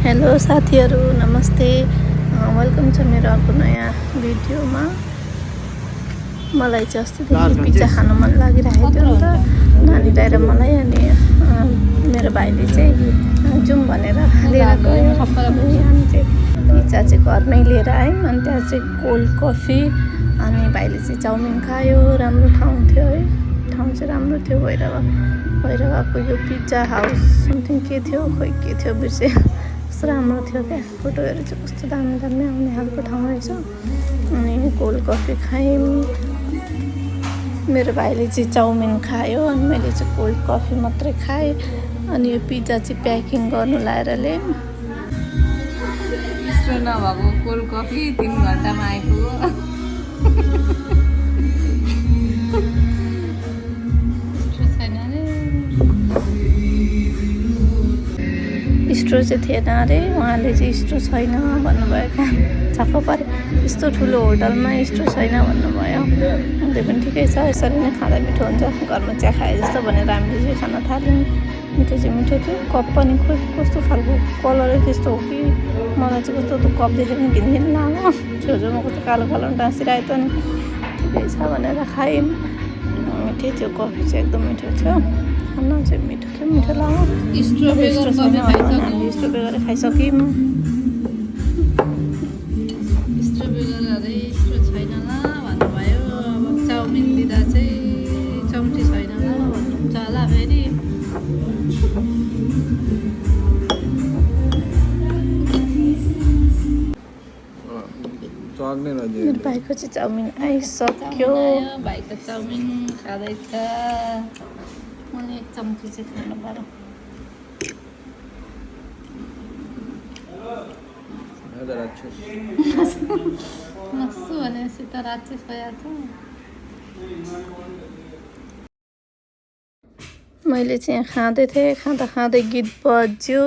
Hello साथीहरू नमस्ते welcome छ मेरो अर्को नयाँ भिडियोमा। मलाई चाहिँ अस्तिदेखि पिज्जा खान मन लागिरहेको थियो नि त नानीलाई र मलाई। अनि मेरो भाइले चाहिँ जाउँ भनेर लिएर गयो। हामी चाहिँ पिज्जा चाहिँ घरमै लिएर आयौँ। अनि त्यहाँ चाहिँ कोल्ड कफी अनि भाइले चाहिँ चाउमिन खायो। राम्रो ठाउँ थियो है, ठाउँ चाहिँ राम्रो थियो। भैरवाको यो पिज्जा हाउस समथिङ के थियो, खोइ के थियो बिर्सेँ। कस्तो राम्रो थियो क्या, फोटोहरू चाहिँ कस्तो दामी दामी आउने खालको ठाउँ रहेछ। अनि कोल्ड कफी खायौँ। मेरो भाइले चाहिँ चाउमिन खायो अनि मैले चाहिँ कोल्ड कफी मात्रै खाएँ। अनि यो पिज्जा चाहिँ प्याकिङ गर्नु लाएर ल्यायौँ। नभएको कोल्ड कफी 3 घन्टामा आइपुग्यो। स्ट्रो चाहिँ थिएन अरे, उहाँले चाहिँ स्ट्रो छैन भन्नुभयो क्या। छक्क पऱ्यो, यस्तो ठुलो होटलमा स्ट्रो छैन भन्नुभयो। त्यो पनि ठिकै छ, यसरी नै खाँदा मिठो हुन्छ, घरमा चिया खाए जस्तो भनेर हामीले चाहिँ खान थाल्यौँ। मिठो चाहिँ मिठो थियो। कप पनि खोइ कस्तो खालको कलरै त्यस्तो हो कि मलाई चाहिँ कस्तो त्यो कप देखेर पनि घिन लाग्यो। छेउछेउमा कस्तो कालो कालो टाँसिरहेको थियो नि, ठिकै छ भनेर खायौँ। मिठै थियो, कफी चाहिँ एकदम मिठो थियो, खाना चाहिँ मिठो थियो, मिठो लाग्यो। स्ट्रो बेगर खाइसक्यौँ। छैन ल भन्नुभयो। अब चाउमिन दिँदा चाहिँ चम्ची छैन ल भन्नुहुन्छ होला फेरि। मेरो भाइको चाहिँ चाउमिन आइसक्यो। भाइको चाउमिन खाँदैछ। मैले 1 चम्ची चाहिँ खानु पर्यो। नक्सु भनेपछि त राक्षस भइहाल्छ। मैले चाहिँ खाँदै थिएँ, खाँदै गीत बज्यो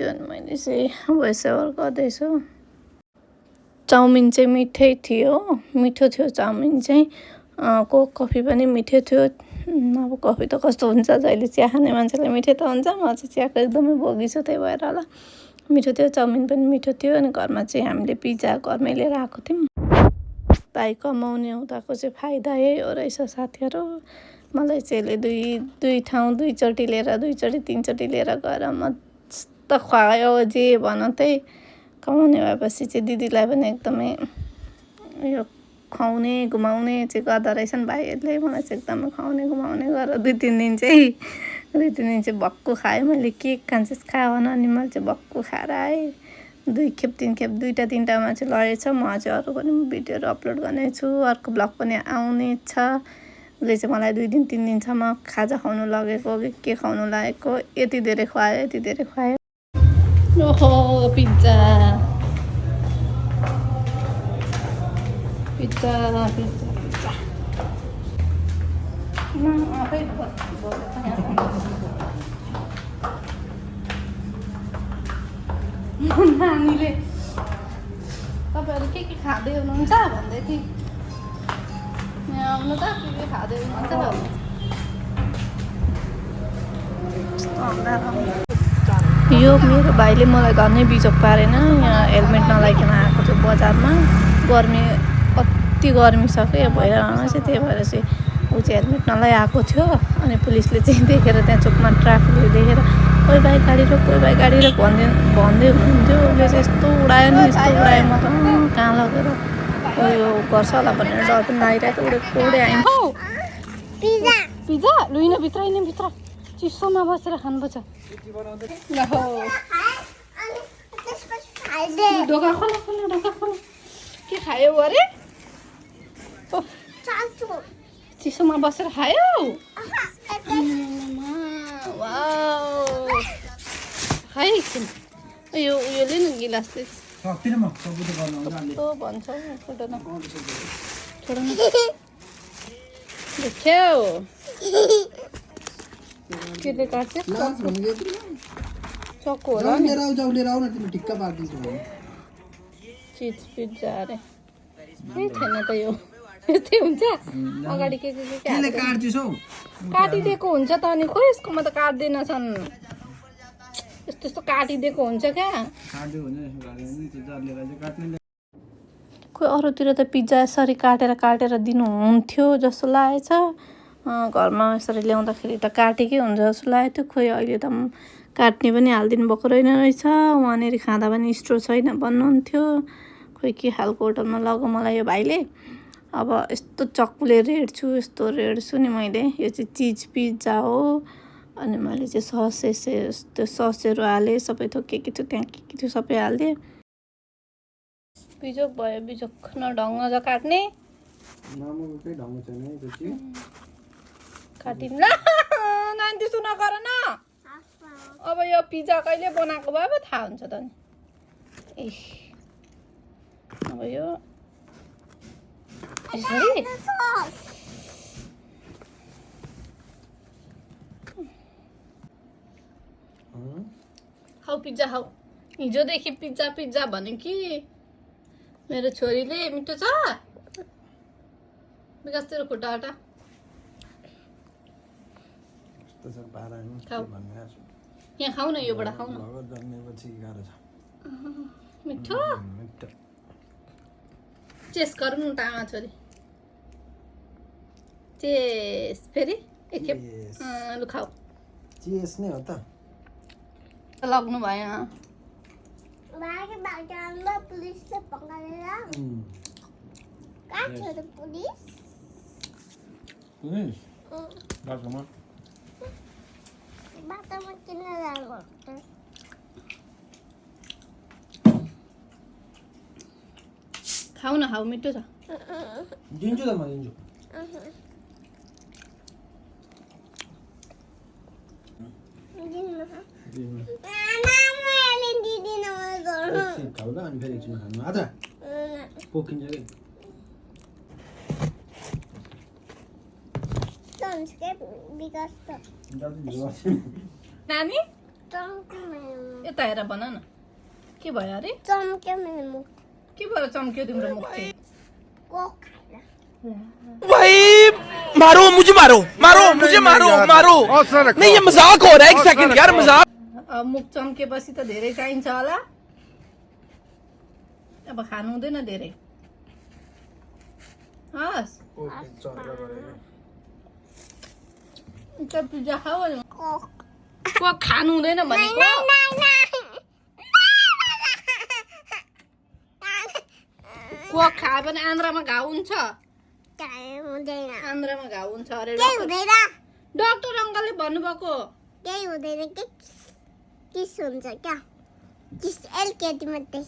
अनि मैले चाहिँ भोइस ओभर गर्दैछु। चाउमिन चाहिँ मिठै थियो, मिठो थियो चाउमिन चाहिँ। कोक कफी पनि मिठो थियो। अब कफी त कस्तो हुन्छ, जहिले चिया खाने मान्छेलाई मिठै त हुन्छ। म चाहिँ चियाको एकदमै भोगी छु, त्यही भएर होला मिठो थियो। चाउमिन पनि मिठो थियो। अनि घरमा चाहिँ हामीले पिज्जा घरमै लिएर आएको थियौँ। भाइ कमाउने हुँदाको चाहिँ फाइदा यही हो रहेछ साथीहरू। मलाई चाहिँ दुई ठाउँ दुईचोटि लिएर 2-3चोटि लिएर गएर मस्त खुवायो। जे भन त्यही कमाउने भएपछि चाहिँ दिदीलाई पनि एकदमै यो खुवाउने घुमाउने चाहिँ गर्दो रहेछन् भाइहरूले। मलाई चाहिँ एकदमै खुवाउने घुमाउने गरेर 2-3 दिन चाहिँ भक्कु खाएँ। मैले के कान्छेस खायो भने अनि मैले चाहिँ भक्कु खाएर आएँ। 2 खेप 3 खेप 2-3टामा चाहिँ लगेछ। म अझै अरू पनि भिडियोहरू अपलोड गर्नेछु, अर्को ब्लग पनि आउने छ। उसले चाहिँ मलाई 2 दिन 3 दिनसम्म खाजा खुवाउनु लगेको के खुवाउनु लागेको, यति धेरै खुवायो। ओहो पिज्जा नानीले तपाईँहरू के खाँदै हुनुहुन्छ भन्दै थिएँ। यहाँ आउनु त के खाँदै हुनुहुन्छ यो मेरो भाइले मलाई घरमै बिजोग पारेन। यहाँ हेलमेट नलाइकन आएको थियो बजारमा। अति गर्मी छ क्या भइरहेको चाहिँ, त्यही भएर चाहिँ ऊ चाहिँ हेलमेट नलाइ आएको थियो। अनि पुलिसले चाहिँ देखेर, त्यहाँ चोकमा ट्राफिकले देखेर कोही भाइ गाडी रोक भन्दै हुनुहुन्थ्यो। उसले चाहिँ यस्तो उडायो नि, म त कहाँ लगेर उयो गर्छ होला भनेर डर पनि लागिरहेको थियो। उडे आयौँ। पिज्जा लुइन भित्र चिसोमा बसेर खानुपर्छ। ढोका खोला के खायो अरे? चिसोमा बसेर खायो। खै एकछिन यो उयोले नि गिलास भन्छ देख्यौ केले काट्छ चक्कु होला नि। चिज पिज्जा अरे केही छैन त यो। यस्तै हुन्छ अगाडि के काटिदिएको हुन्छ त। अनि खोइ यसकोमा त काट्दैनछन्। यस्तो यस्तो काटिदिएको हुन्छ क्या। खोइ अरूतिर त पिज्जा यसरी काटेर दिनुहुन्थ्यो जस्तो लागेछ। घरमा यसरी ल्याउँदाखेरि त काटेकै हुन्छ जस्तो लागेको थियो। खोइ अहिले त काट्ने पनि हालिदिनु भएको रहेछ। वहाँनिर खाँदा पनि स्टोर छैन भन्नुहुन्थ्यो। खोइ के खालको होटलमा लग्यो मलाई यो भाइले। अब यस्तो चक्कुले रेड्छु, यस्तो रेड्छु नि मैले। यो चाहिँ चिज पिज्जा हो। अनि मैले चाहिँ त्यो ससहरू हालेँ, सबै थोक के थियो त्यहाँ के थियो सबै हालिदिएँ। बिजोक भयो, बिजोक न ढङ्ग छ काट्ने। काटिन् ल नानी सुन गर न। अब यो पिज्जा कहिले बनाएको भए पो थाहा हुन्छ त नि। ए अब यो यसरी खाऊ पिज्जा खाऊ। हिजोदेखि पिज्जा पिज्जा भन्यो कि मेरो छोरीले। मिठो छ विकास तेरो खुट्टा हटा। यहाँ खाऊ न, योबाट खाऊ न। मिठो चेस गरौँ न त आमा छोरी। चेस फेरि एकखेप लु खाऊ। चेस नै हो त। लग्नु भयो। पुलिसले पक्रेर कहाँ थियो त पुलिस? बाटोमा किन जानु? खाऊ न खाऊ, मिठो छ। दिन्छु त म दिन्छु। खाउला अनि फेरि एकछिनमा खानु आधा पोकिन्छ कि नानी यता हेर भन न के भयो अरे? चम्क्यो मेरो मुख। के भएर चम्क्यो तिम्रो मुख चाहिँ? भाई मारो मुझे, मारो मुझे, मारो नहीं, ये मजाक हो रहा है। एक सेकंड यार, मजाक। मुख चम्केपछि त धेरै चाहिन्छ होला। अब खानु हुँदैन धेरै। हस् पिज्जा खाऊ। कोक खानु हुँदैन भनेको। कोक खायो भने आन्द्रामा घाउ हुन्छ। आन्द्रामा घाउ हुन्छ अरे। डाक्टर अङ्कलले भन्नुभएको। केही हुँदैन कि किस हुन्छ क्या? किस एलकेजी मात्रै।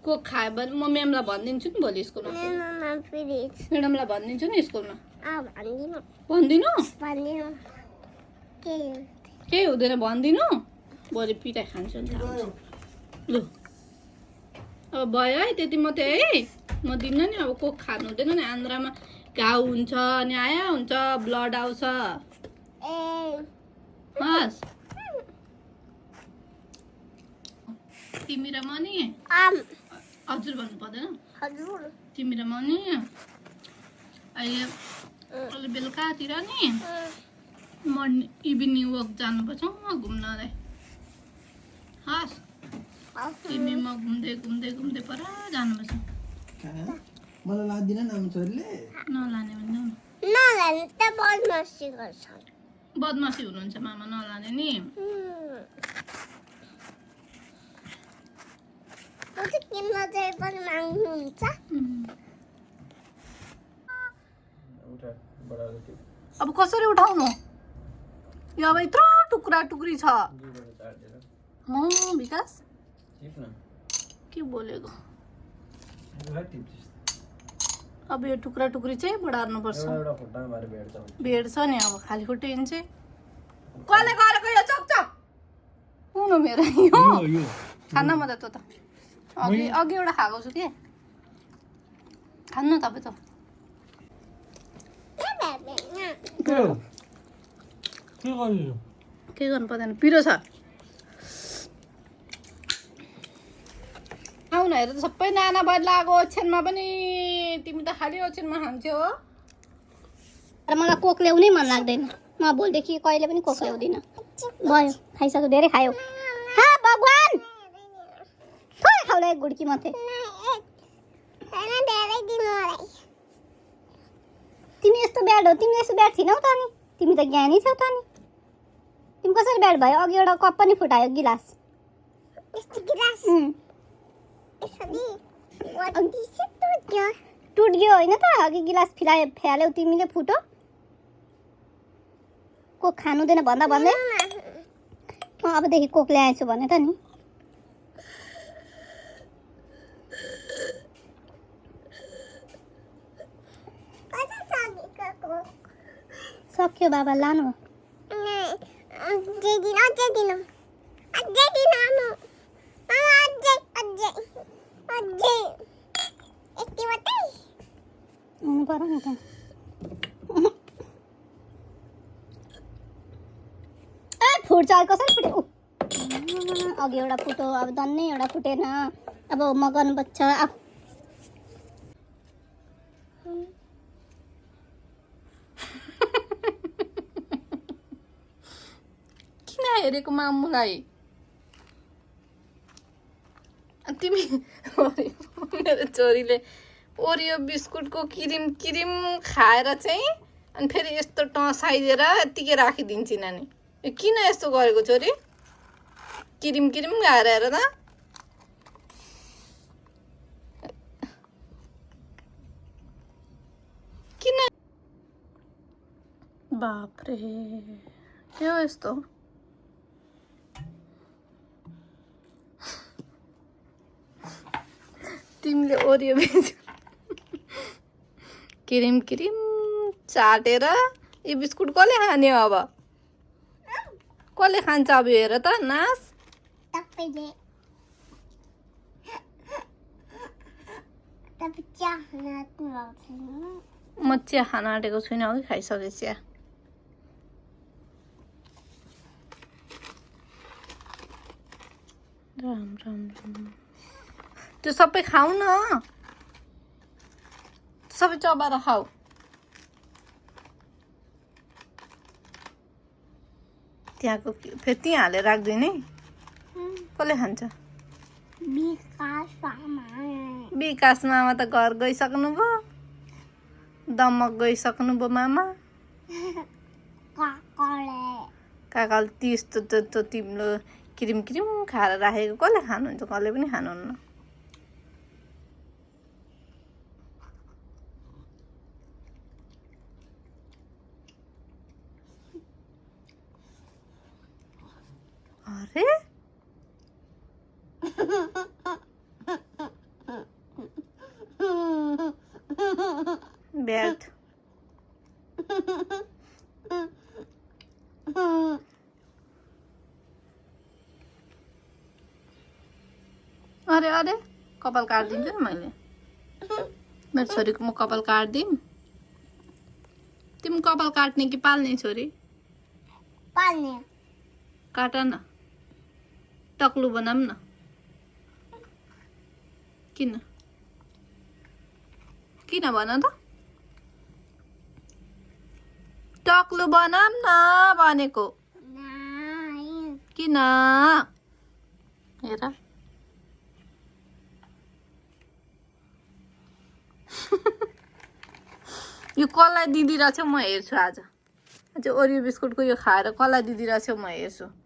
कोक खायो भने म म्यामलाई भनिदिन्छु नि भोलि स्कुलमा। म्याडमलाई भनिदिन्छु नि स्कुलमा। भनिदिनु केही हुँदैन भनिदिनु। भोलि पिटाइ खान्छु नि। लु अब भयो है, त्यति मात्रै है। म दिन्न नि। अब कोक खानु हुँदैन नि, आन्द्रामा घाउ हुन्छ अनि आया हुन्छ, ब्लड आउँछ। हस् तिमी र म नि हजुर भन्नु पर्दैन। तिमी र म नि अहिले बेलुकातिर नि मर्निङ इभिनिङ वक जानुपर्छ घुम्नलाई। हस् तिमी म घुम्दै पर जानुपर्छ। मलाई लादिन न आमा छोरीले। नलाने भने नलाने त बदमासी गर्छ। बदमासी हुनुहुन्छ मामा, नलाने नि। किन्न चाहिँ पनि माग्नुहुन्छ। अब कसरी उठाउनु? यो अब यत्रो टुक्रा टुक्री छ। विकास के बोलेको? अब यो टुक्रा टुक्री चाहिँ बढार्नुपर्छ। भेट्छ नि अब खाली खुट्टै हिँड्छ। कसले गरेको यो चकचक? कुन हो मेरो यो? खान्न म त अघि एउटा खाएको छु के। खानु तपाईँ त। के गर्नु पर्दैन, पिरो छ। आउन हेर त सबै नाना बदलाएको ओछ्यानमा पनि। तिमी त खालि ओछ्यानमा खान्छौ हो। तर मलाई कोक ल्याउनै मन लाग्दैन। म भोलिदेखि कहिले पनि कोक ल्याउँदिनँ। भयो खाइसक्यो धेरै खायो हा भगवान थोरै खाउला एक गुड्की मात्रै तिमी यस्तो ब्याड हो तिमी यस्तो ब्याड थिनौ त नि तिमी त ज्ञानी छौ त नि तिमी कसरी ब्याड भयो अघि एउटा कप पनि फुटायो गिलास टुट्यो होइन त अघि गिलास फ्याल्यौ तिमीले फुटो कोक खानुहुँदैन भन्दा भन्दै अबदेखि कोक ल्याएछु भने त नि सक्यो बाबा लानु पर्यो नि त फुट्छ कसरी फुट्यो अघि एउटा फुटो अब धन्नै एउटा फुटेन अब म गर्नुपर्छ किन हेरेको मामुलाई तिमी मेरो छोरीले ओरियो बिस्कुटको क्रिम क्रिम खाएर चाहिँ अनि फेरि यस्तो टसाइदिएर यत्तिकै राखिदिन्छ नानी किन यस्तो गरेको छोरी क्रिम क्रिम खाएर हेर त किन बाफ्रे के हो यस्तो तिमीले ओरियो क्रिम क्रिम चाटेर यो बिस्कुट कसले खाने अब कसले खान्छ अब हेर त नास म चिया खान आँटेको छुइनँ अघि खाइसकेँ चिया राम राम राम त्यो सबै खाऊ न सबै चबाएर खाऊ त्यहाँको फेरि त्यहाँ हालेर राख्दैन है कसले खान्छ विकास मामा त घर गइसक्नु भयो दमक गइसक्नु भयो मामा काकाले त्यस्तो त तिम्रो क्रिम क्रिम खाएर राखेको कसले खानुहुन्छ कसले पनि खानुहुन्न अरे ब्याड अरे अरे कपाल काटिदिन्छु नि मैले मेरो छोरीको म कपाल काटिदिउँ तिमी कपाल काट्ने कि पाल्ने छोरी पाल्ने काट न टक्लु बनाऊँ न किन किन भन त टक्लु बनाऊँ न भनेको किन हेर यो कसलाई दिदी रहेछ म हेर्छु आज ओरियो बिस्कुटको यो खाएर कसलाई दिदी रहेछ म हेर्छु